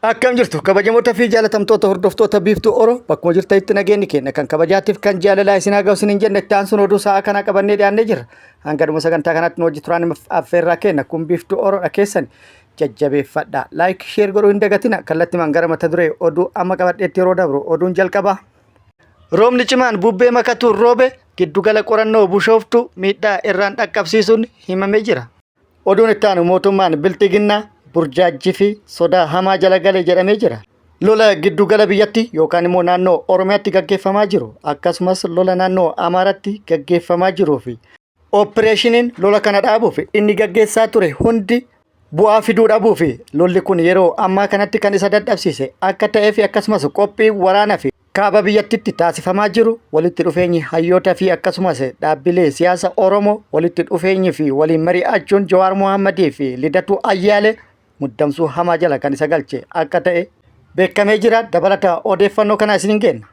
Akkam jirtu kabajamoota fi jaalatamtoota hordoftoota Biiftuu Oro, bakkuma jirtanitti nageenyi keenya kan kabajaatiif kan jaalalaa isin haa ga'u isiniin jenna. Itti aansuun oduu sa'aa kanaa qabannee dhiyaannee jirra. Hanga dhuma sagantaa kanaatti nu wajji turaan affeerraa keenya kun Biiftuu Oroodha keessan jajjabeeffadha. Like, share godhuu hin dagatina. Kallattimaan gara mata duree oduu amma qabadheetti yeroo dabru, oduun jalqabaa. Roobni cimaan bubbee makatuun roobe giddugala qorannoo Bushooftuu miidhaa irraan dhaqqabsiisuun himamee jira. Oduun itti aanu, mootummaan Bilxiginnaa burjaajjii fi sodaa hamaa jala gale jedhamee jira. Lola giddugala biyyatti yookaan immoo naannoo Oromiyaatti gaggeeffamaa jiru, akkasumas lola naannoo Amaaraatti gaggeeffamaa jiruu fi ooppireeshiniin lola kana dhaabuuf inni gaggeessaa ture hundi bu'aa fiduu dhabuu fi lolli kun yeroo ammaa kanatti kan isa dadhabsiise akka ta'ee fi akkasumas qophii waraanaa fi Kaaba biyyattitti taasifamaa jiru, walitti dhufeenyi hayyoota fi akkasumas dhaabbilee siyaasa Oromoo walitti dhufeenyi fi waliin mari'achuun Jawaar Mohaammadii fi Lidatuu Ayyaalee muddamsuu hamaa jala kan isa galche akka ta'e beekamee jira. Dabalata odeeffannoo kana isiniin geenna.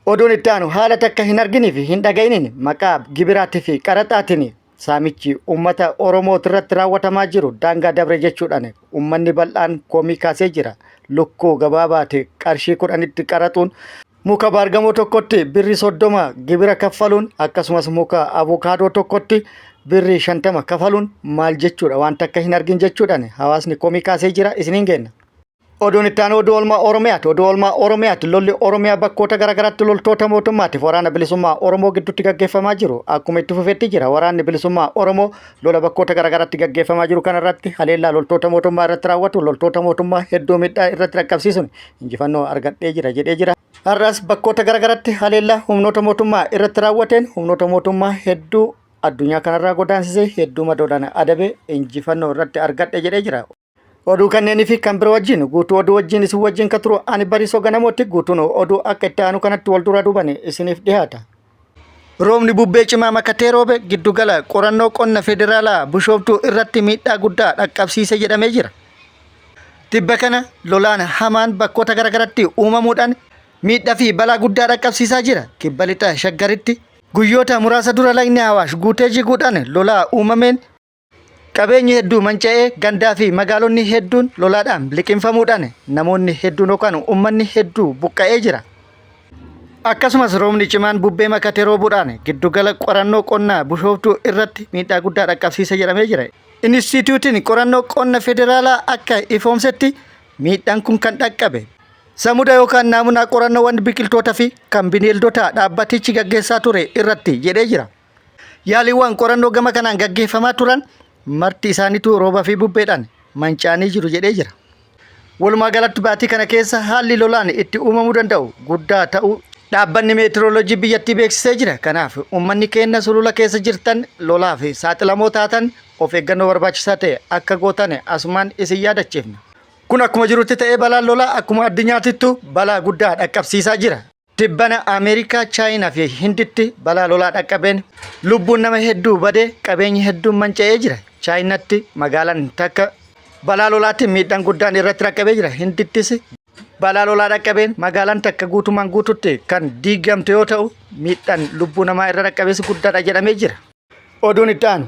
Oduun itti aanu, haala takka hin arginii fi hin dhaga'iniin maqaa gibiraatii fi qaraxaatiin saamichi uummata Oromoo irratti raawwatamaa jiru daangaa dabre jechuudhaan uummanni bal'aan komii kaasee jira. Lukkuu gabaabaate qarshii 10tti qaraxuun, muka baargamoo tokkotti birri 30 gibira kaffaluun, akkasumas muka avukaadoo tokkotti birri 50 kafaluun maal jechuudha, waan takka hin argin jechuudhaan hawaasni komii kaasee jira, isiniin geenna. Oduun itti aanu oduu oolmaa Oromiyaati. Oduu oolmaa Oromiyaati. Lolli Oromiyaa bakkoota garaagaraatti loltoota mootummaatiif waraana bilisummaa Oromoo gidduutti gaggeeffamaa jiru akkuma itti fufetti jira. Waraanni bilisummaa Oromoo lola bakkoota garaagaraatti gaggeeffamaa jiru kanarratti haleellaa loltoota mootummaa irratti raawwatu loltoota mootummaa hedduu miidhaa irratti dhaqqabsiisuun injifannoo argadhee jira jedhee jira. Har'as bakkoota garaagaraatti haleellaa humnoota mootummaa irratti raawwateen humnoota mootummaa hedduu addunyaa kanarraa godaansisee, hedduu madoodhaan adabee injifannoo irratti argadhe jedhee jira. Oduu kanneenii fi kan biroo wajjin guutuu oduu wajjin isin wajjin kan turu ani Bariisoo Ganamooti. Guutuun oduu akka itti aanu kanatti wal dura duuban isiniif dhiyaata. Roobni bubbee cimaa makatee roobe giddugala qorannoo qonna federaalaa Bushooftuu irratti miidhaa guddaa dhaqqabsiise jedhamee jira. Tibba kana lolaan hamaan bakkoota garaagaratti uumamuudhaan miidhaa fi balaa guddaa dhaqqabsiisaa jira. Kibba lixa Shaggaritti guyyoota muraasa dura lagni Awaash guutee jiguudhaan lolaa uumameen qabeenyi hedduu manca'ee, gandaa fi magaalonni hedduun lolaadhaan liqimfamuudhaan namoonni hedduun yookaan uummanni hedduu buqqa'ee jira. Akkasumas roobni cimaan bubbee makatee roobuudhaan giddugala qorannoo qonnaa Bushooftuu irratti miidhaa guddaa dhaqqabsiise jedhamee jira. Inistiitiyuutiin qorannoo qonna federaalaa akka ifoomsetti, miidhaan kun kan dhaqqabe samuda yookaan naamunaa qorannoowwan biqiltoota fi kan bineeldotaa dhaabbatichi gaggeessaa ture irratti jedhee jira. Yaaliiwwan qorannoo gama kanaan gaggeeffamaa turan marti isaaniitu rooba fi bubbeedhaan manca'anii jiru jedhee jira. Walumaa galatti baatii kana keessa haalli lolaan itti uumamuu danda'u guddaa ta'uu dhaabbanni meetirooloojii biyyattii beeksisee jira. Kanaaf uummanni keenya sulula keessa jirtan lolaaf saaxilamoo taatan of eeggannoo barbaachisaa ta'e akka gootan asumaan isin yaadachiifna. Kun akkuma jirutti ta'ee, balaan lolaa akkuma addunyaatittu balaa guddaa dhaqqabsiisaa jira. Tibbana Ameerikaa, Chaayinaa fi Hinditti balaa lolaa dhaqqabeen lubbuun nama hedduu badee, qabeenyi hedduun manca'ee jira. Chaayinatti magaalaan takka balaa lolaatiin miidhaan guddaan irratti dhaqqabee jira. Hindittis balaa lolaa dhaqqabeen magaalaan takka guutumaan guututti kan diigamte yoo ta'u, miidhaan lubbuu namaa irra dhaqqabees guddaadha jedhamee jira. Oduun itti aanu,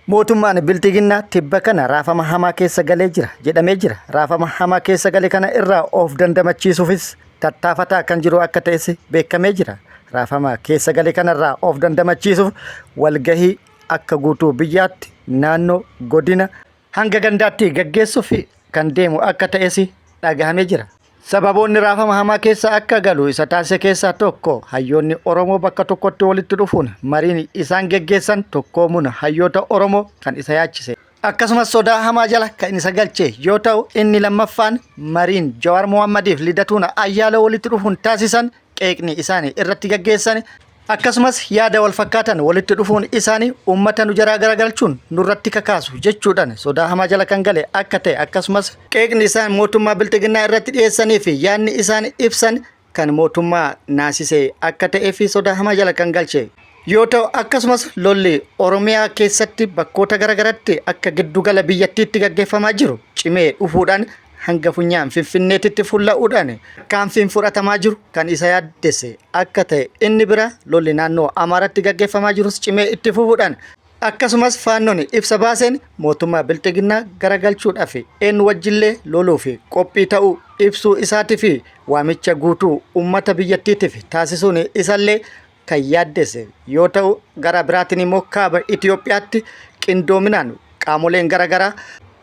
mootummaan Bilxiginnaa tibba kana raafama hamaa keessa galee jira jedhamee jira. Raafama hamaa keessa gale kana irraa of dandamachiisuufis tattaafataa kan jiru akka ta'es beekamee jira. Raafama keessa gale kanarraa of dandamachiisuuf walgahii akka guutuu biyyaatti, naannoo, godina hanga gandaatti gaggeessuuf kan deemu akka ta'es dhagahamee jira. Sababoonni raafama hamaa keessa akka galu isa taasise keessaa tokko, hayyoonni Oromoo bakka tokkotti walitti dhufuun mariin isaan geggeessan tokkoomuun hayyoota Oromoo kan isa yaachise, akkasumas sodaa hamaa jala kan isa galche yoo ta'u, inni lammaffaan mariin Jawaar Mohammadiif Lidatuun Ayyaaloo walitti dhufuun taasisan, qeeqni isaanii irratti gaggeessan, akkasumas yaada wal fakkaatan walitti dhufuun isaanii uummata nu jaraa garagalchuun nurratti kakaasu jechuudhaan sodaa hamaa jala kan gale akka ta'e, akkasumas qeeqni isaan mootummaa Bilxiginnaa irratti dhiyeessanii fi yaadni isaan ibsan kan mootummaa naasise akka ta'ee fi sodaa hamaa jala kan galche yoo ta'u, akkasumas lolli Oromiyaa keessatti bakkoota garaagaratti akka giddugala biyyattiitti gaggeeffamaa jiru cimee dhufuudhaan hanga funyaan Finfinneetitti fulla'uudhaan tarkaanfiin fudhatamaa jiru kan isa yaaddesse akka ta'e, inni bira lolli naannoo Amaaraatti gaggeeffamaa jirus cimee itti fufuudhaan Akkasumas Faannoon ibsa baaseen mootummaa Bilxiginnaa garagalchuudhaaf eenyu wajjillee loluuf qophii ta'uu ibsuu isaatii fi waamicha guutuu uummata biyyattiitiif taasisuun isallee kan yaaddesse yoo ta'u, gara biraatiin immoo kaaba Itoophiyaatti qindoominaan qaamoleen garaagaraa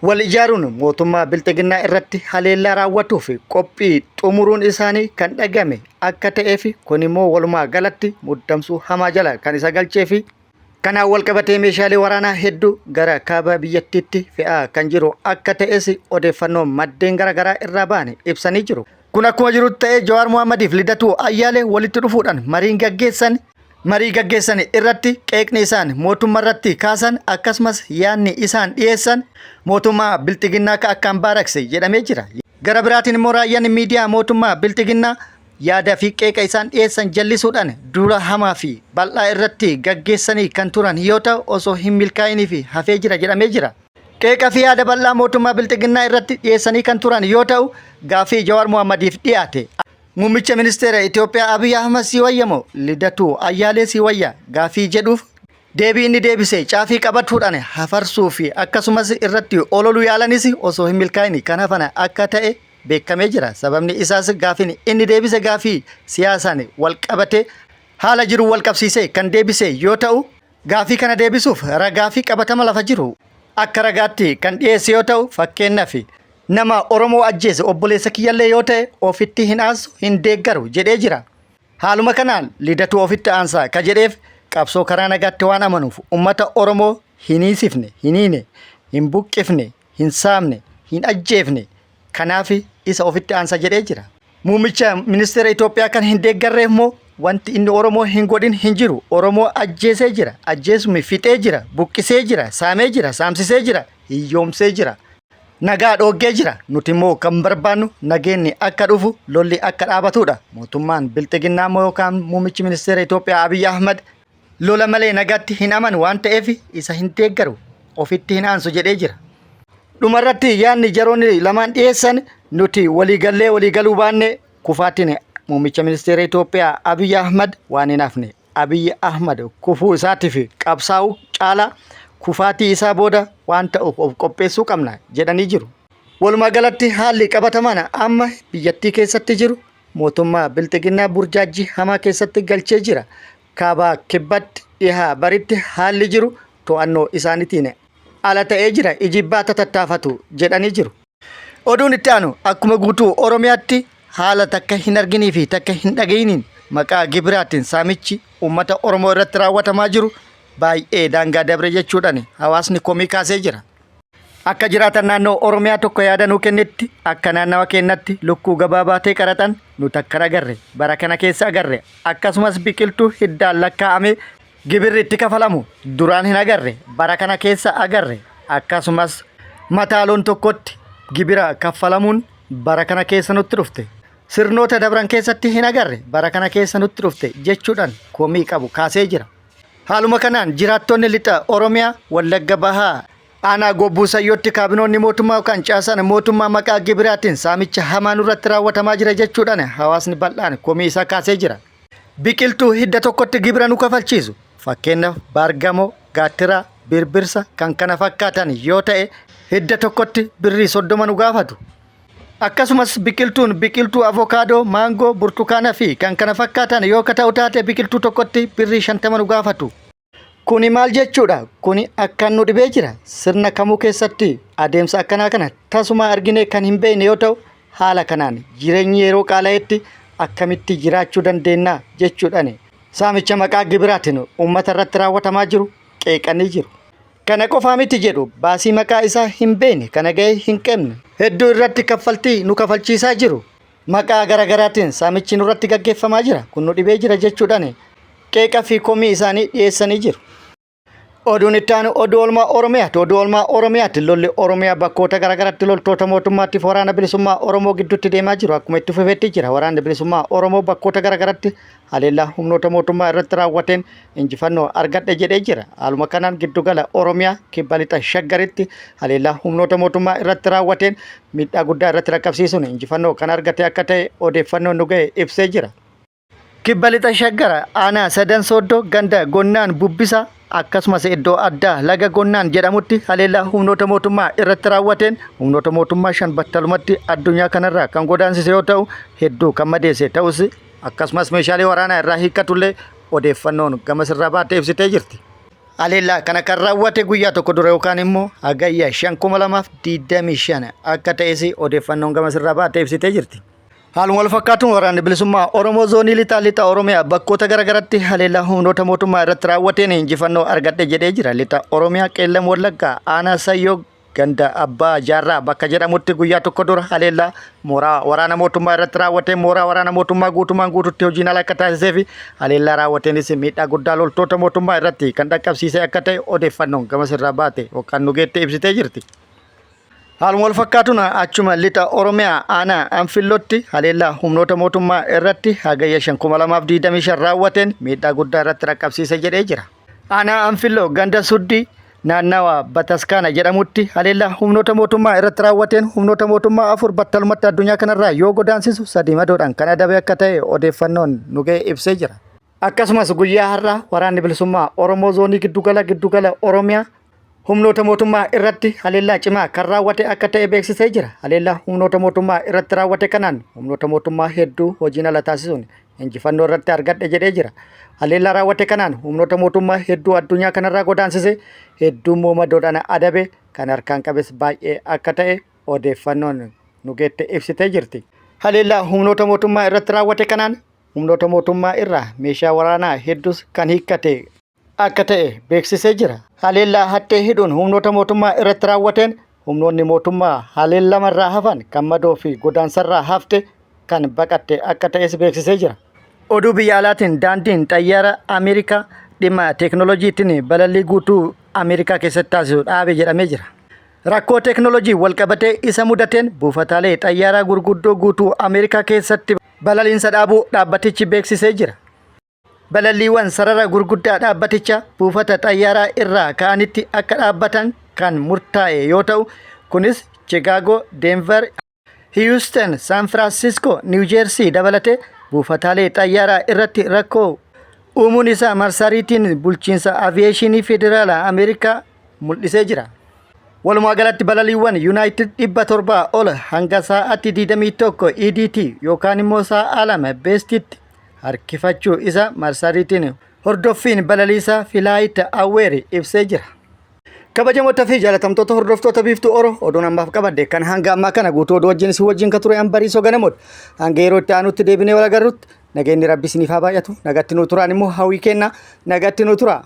wal ijaaruun mootummaa Bilxiginnaa irratti haleellaa raawwatuuf qophii xumuruun isaanii kan dhagame akka ta'ee fi kun immoo walumaa galatti muddamsuu hamaa jala kan isa galchee fi kanaan wal qabatee meeshaalee waraanaa hedduu gara kaaba biyyattiitti fe'aa kan jiru akka ta'es odeeffannoo maddeen garaagaraa irraa ba'an ibsanii jiru. Kun akkuma jirutti ta'ee, Jawaar Mohammadiif Lidatuu Ayyaalee walitti dhufuudhaan mariin gaggeessan marii gaggeessan irratti qeeqni isaan mootummaa irratti kaasan, akkasumas yaadni isaan dhiyeessan mootummaa Bilxiginnaa akka akkaan baarakse jedhamee jira. Gara biraatiin immoo raayyaan miidiyaa mootummaa Bilxiginnaa yaada fi qeeqa isaan dhiyeessan jallisuudhaan duula hamaa fi bal'aa irratti gaggeessanii kan turan yoo ta'u, osoo hin milkaa'inii fi hafee jira jedhamee jira. Qeeqa fi yaada bal'aa mootummaa Bilxiginnaa irratti dhiyeessanii kan turan yoo ta'u, gaaffii Jawaar Mohammadiif dhiyaate, "Muummicha ministeera Itoophiyaa Abiy Ahmad si wayya moo Lidatuu Ayyaalee si wayya?" gaaffii jedhuuf deebii inni deebise caafii qabatuudhaan hafarsuu fi akkasumas irratti ololuu yaalanis osoo hin milkaa'in kan hafan akka ta'e beekamee jira. Sababni isaas gaafiin inni deebise gaafii siyaasaan wal qabate, haala jiru wal qabsiisee kan deebise yoo ta'u, gaafii kana deebisuuf ragaa fi qabatama lafa jiru akka ragaatti kan dhiyeesse yoo ta'u, fakkeenyaaf "Nama Oromoo ajjeese obboleessa kiyyallee yoo ta'e ofitti hin aansu, hin deeggaru" jedhee jira. Haaluma kanaan Lidatuu ofitti aansaa ka jedheef qabsoo karaa nagaatti waan amanuuf, ummata Oromoo hin hiisifne, hin hiine, hin buqqifne, hin saamne, hin ajjeefne, kanaaf isa ofitti aansa jedhee jira. Muummicha ministeera Itoophiyaa kan hin deeggarreef immoo wanti inni Oromoo hin godhin hin jiru. Oromoo ajjeesee jira, ajjeesumi fixee jira, buqqisee jira, saamee jira, saamsisee jira, hiyyoomsee jira. Nagaa dhooggee jira. Nuti immoo kan barbaannu nageenyi akka dhufu, lolli akka dhaabatudha. Mootummaan Bilxiginnaa immoo yookaan muummichi ministeera Itoophiyaa Abiy Ahmad lola malee nagaatti hin amanu waan ta'eef isa hin deeggaru, ofitti hin aansu jedhee jira. Dhumarratti yaadni jaroonni lamaan dhiyeessan, nuti waliigallee waliigaluu baanne kufaatiin muummicha ministeera Itoophiyaa Abiy Ahmad waan hin hafne. Abiy Ahmad kufuu isaatiif qabsaa'uu caalaa kufaatii isaa booda waan ta'uuf of qopheessuu qabna jedhanii jiru. Walumaa galatti haalli qabatamaan amma biyyattii keessatti jiru mootummaa Bilxiginnaa burjaajii hamaa keessatti galchee jira. Kaabaa kibbatti, dhihaa baritti haalli jiru to'annoo isaaniitiin ala ta'ee jira. Ijibbaata tattaafatu jedhanii jiru. Oduun itti aanu, akkuma guutuu Oromiyaatti haala takka hin arginii fi takka hin dhaga'iniin maqaa gibiraatiin saamichi uummata Oromoo irratti raawwatamaa jiru baay'ee daangaa dabre jechuudhaan hawaasni komii kaasee jira. Akka jiraatan naannoo Oromiyaa tokko yaada nuu kennetti, akka naannawa keenyatti lukkuu gabaa baatee qaraxan nu takka agarre, bara kana keessa agarre. Akkasumas biqiltuu hiddaan lakkaa'amee gibirri itti kafalamu duraan hin agarre, bara kana keessa agarre. Akkasumas mataa loon tokkotti gibira kaffalamuun bara kana keessa nutti dhufte, sirnoota dabran keessatti hin agarre, bara kana keessa nutti dhufte jechuudhaan komii qabu kaasee jira. Haaluma kanaan jiraattonni lixa Oromiyaa Wallagga Bahaa aanaa Gobbuu Sayyootti kaabinoonni mootummaa yookaan caasaan mootummaa maqaa gibiraatiin saamicha hamaa nurratti raawwatamaa jira jechuudhaan hawaasni bal'aan komii isaa kaasee jira. Biqiltuu hidda tokkotti gibira nu kafalchiisu. Fakkeenyaaf baargamoo, gaattiraa, birbirsa kan kana fakkaatan yoo ta'e hidda tokkotti birrii 30 nu gaafatu. Akkasumas biqiltuun biqiltuu avokaadoo, maangoo, burtukaana fi kan kana fakkaatan yoo ka ta'u taate biqiltuu tokkotti birrii 50 nu gaafatu. Kuni maal jechuudha? Kuni akkaan nu dhibee jira. Sirna kamuu keessatti adeemsa akkanaa kana tasuma arginee kan hin beekne yoo ta'u, haala kanaan jireenyi yeroo qaala'etti akkamitti jiraachuu dandeenya jechuudhaan saamicha maqaa gibiraatiin uummata irratti raawwatamaa jiru qeeqanii jiru. Kana qofaa miti jedhu, baasii maqaa isaa hin beekne kana ga'ee hin qabne hedduu irratti kaffaltii nu kafalchiisaa jiru. Maqaa garaagaraatiin saamichi nurratti gaggeeffamaa jira. Kun nu dhibee jira jechuudhaan qeeqa fi komii isaanii dhiyeessanii jiru. Oduun itti aanu oduu oolmaa Oromiyaati. Oduu oolmaa Oromiyaati. Lolli Oromiyaa bakkoota garaagaraatti loltoota mootummaatiif waraana bilisummaa Oromoo gidduutti deemaa jiru akkuma itti fufeetti jira. Waraanni bilisummaa Oromoo bakkoota garaagaraatti haleellaa humnoota mootummaa irratti raawwateen injifannoo argadhe jedhee jira. Haaluma kanaan giddugala Oromiyaa kibba lixa Shaggaritti haleellaa humnoota mootummaa irratti raawwateen miidhaa guddaa irratti rakkabsiisuun injifannoo kan argate akka ta'e odeeffannoon nu ga'e ibsee jira. Kibba lixa Shaggara aanaa Sadan Sooddoo ganda Gonnaan Bubbisa Akkasumas iddoo addaa Laga Gonnaan jedhamutti haleellaa humnoota mootummaa irratti raawwateen humnoota mootummaa 5 battalumatti addunyaa kanarraa kan godaansise yoo ta'u hedduu kan madeesse ta'us akkasumas meeshaalee waraanaa irraa hiikkatullee odeeffannoon gamasirraa baate ibsitee jirti. Haleellaa kana kan raawwate guyyaa tokko dura yookaan immoo Hagayya 5 2025 akka ta'es odeeffannoon gamasirraa baate ibsitee jirti. Haaluma wal fakkaatuun waraanni bilisummaa Oromoo zoonii lixaa lixa Oromiyaa bakkoota garaagaratti haleellaa humnoota mootummaa irratti raawwateen injifannoo argadhe jedhee jira. Lixa Oromiyaa Qeellam Wallaggaa aanaa Sayyoo ganda Abbaa Jaarraa bakka jedhamutti guyyaa tokko dura haleellaa mooraa waraana mootummaa irratti raawwateen mooraa waraana mootummaa guutumaan guututti hojiin ala akka taasisee fi haleellaa raawwateenis miidhaa guddaa loltoota mootummaa irratti kan dhaqqabsiise akka ta'e odeeffannoon gamas irraa baate yookaan nu geette ibsitee jirti. Haaluma wal fakkaatuun achuma lixa Oromiyaa aanaa Anfillootti haleellaa humnoota mootummaa irratti Hagayya 5 2025 raawwateen miidhaa guddaa irratti dhaqqabsiise jedhee jira. Aanaa Anfilloo ganda Suddii naannawa Bataskaana jedhamutti haleellaa humnoota mootummaa irratti raawwateen humnoota mootummaa 4 battalumatti addunyaa kanarraa yoo godaansisu 3 madoodhaan kan adabe akka ta'e odeeffannoon nu ga'e ibsee jira. Akkasumas guyyaa har'aa Waraanni Bilisummaa Oromoo Zoonii Giddugala Giddugala Oromiyaa humnoota mootummaa irratti haleellaa cimaa kan raawwate akka ta'e beeksisee jira. Haleellaa humnoota mootummaa irratti raawwate kanaan humnoota mootummaa hedduu hojiin ala taasisuun injifannoo irratti argadhe jedhee jira. Haleellaa raawwate kanaan humnoota mootummaa hedduu addunyaa kanarraa godaansise hedduu immoo madoodhaan adabe kan harkaan qabes baay'ee akka ta'e odeeffannoon nu geette ibsitee jirti. Haleellaa humnoota mootummaa irratti raawwate kanaan humnoota mootummaa irraa meeshaa waraanaa hedduus kan hiikkate akka ta'e beeksisee jira. Haleellaa haxxee hidhuun humnoota mootummaa irratti raawwateen humnoonni mootummaa haleellamarraa hafan kan madoo fi godaansarraa hafte kan baqatte akka ta'es beeksisee jira. Oduu biyya alaatiin daandiin xayyaara Ameerikaa dhimma teeknooloojiitiin balallii guutuu Ameerikaa keessatti taasisu dhaabe jedhamee jira. Rakkoo teeknooloojiin walqabatee isa mudateen buufataalee xayyaaraa gurguddoo guutuu Ameerikaa keessatti balaliinsa dhaabuu dhaabbatichi beeksisee jira. Balalliiwwan sarara gurguddaa dhaabbatichaa buufata xayyaaraa irraa ka'anitti akka dhaabbatan kan murtaa'e yoo ta'u, kunis Chicago, Denver, Houston, San Francisco, New Jersey dabalatee buufataalee xayyaaraa irratti rakkoo uumuun isaa marsariitiin bulchiinsa aviyeeshinii federaalaa Ameerikaa mul'isee jira. Walumaa galatti balaliiwwan Yuunaayitid 700 ol hanga sa'aatii 21 EDT yookaan immoo sa'a 2 beestitti harkifachuu isaa marsariitiin hordoffiin balaliisaa Filaayit Aweer ibsee jira. Kabajamoota fi jaalatamtoota hordoftoota Biiftuu Oro oduun ammaaf qabadde kan hanga ammaa kana guutuu oduu wajjin isin wajjin ka ture an Bariisoo Ganamoodha. Hanga yeroo itti aanutti deebinee wal agarrutti nageenyi Rabbi isiniif haa baay'atu. Nagatti nuu turaan immoo hawwii kenna. Nagatti nuu turaa.